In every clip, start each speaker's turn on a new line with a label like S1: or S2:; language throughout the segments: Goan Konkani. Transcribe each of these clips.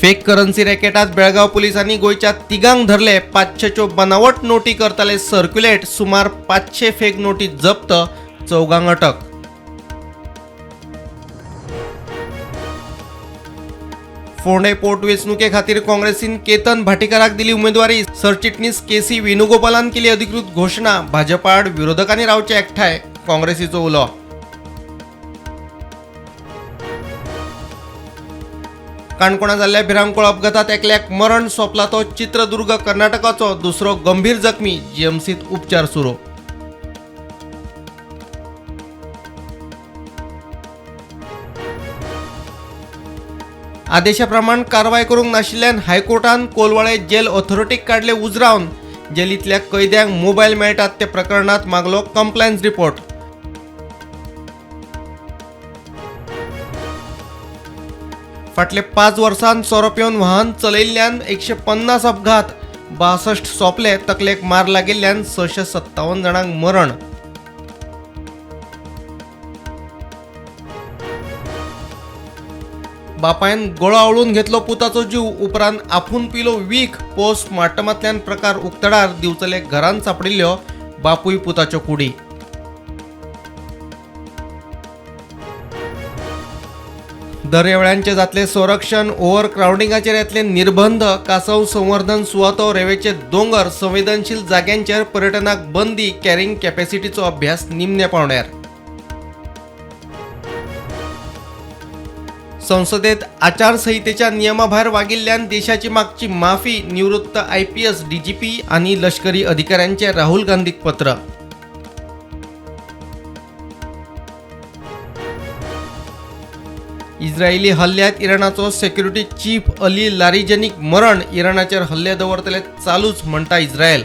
S1: फेक करन्सी रॅकेटात बेळगांव पुलिसांनी गोंयच्या तिगांक धरले. 500च्यो बनावट नोटी करताले सर्क्युलेट. सुमार 500 फेक नोटी जप्त, चौगांक अटक. फोंडे पोटवेंचणुके खातीर काँग्रेसीन केतन भाटीकाराक दिली उमेदवारी. सरचिटणीस के सी वेणुगोपालान केली अधिकृत घोशणा. भाजपा आड विरोधकांनी रावचे एकठांय, काँग्रेसीचो उलो. काणकोणा जाल्ल्या भिरांकूळ अपघातात एकल्याक मरण सोंपला तो चित्रदुर्ग कर्नाटकाचो, दुसरो गंभीर जखमी, जीएमसीत उपचार सुरू. आदेशाप्रमाण कारवाय करूंक नाशिल्ल्यान हायकोर्टान कोलवाळे जेल ऑथॉरिटीक काडले उजरावन. जेलींतल्या कैद्यांक मोबायल मेळटात ते प्रकरणात मागलो कंप्लायन्स रिपोर्ट. फाटले 5 वर्सांत सोरो पिवन वाहन चलयिल्ल्यान 150 अपघात, 62 सोंपले. तकलेक मार लागिल्ल्यान 657 जाणांक मरण. बापायन गळो आवळून घेतलो पुताचो जीव, उपरांत आपून पिलो वीख. पोस्टमार्टमांतल्यान प्रकार उक्तडार. दिवचले घरांत सांपडिल्ल्यो बापूय पुताच्यो कुडी. दर्यावेळांचें जातलें संरक्षण, ओव्हर क्रावडिंगाचेर येतले निर्बंध. कासव संवर्धन सुवातो, रेंवेचे दोंगर, संवेदनशील जाग्यांचेर पर्यटनाक बंदी. कॅरिंग कॅपॅसिटीचो अभ्यास निमण्या पावंड्यार. संसदेत आचारसंहितेच्या नियमाभायर वागिल्ल्यान देशाची मागची माफी. निवृत्त आयपीएस, डीजीपी आनी लष्करी अधिकाऱ्यांचे राहुल गांधीक पत्र. इस्रायली हल्ल्यात इराणाचो सेक्युरिटी चीफ अली लारिजनीक मरण. इराणाचेर हल्ले दवरतले चालूच म्हणटा इस्रायल.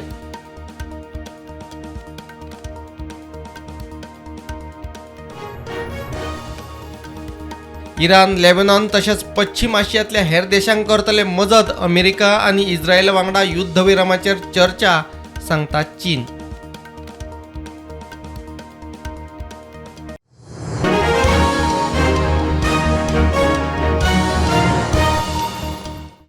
S1: इराण, लेबनॉन तशेंच पश्चिम आशियांतल्या हेर देशांक करतले मजत. अमेरिका आनी इस्रायल वांगडा युद्धविरामाचेर चर्चा, सांगता चीन.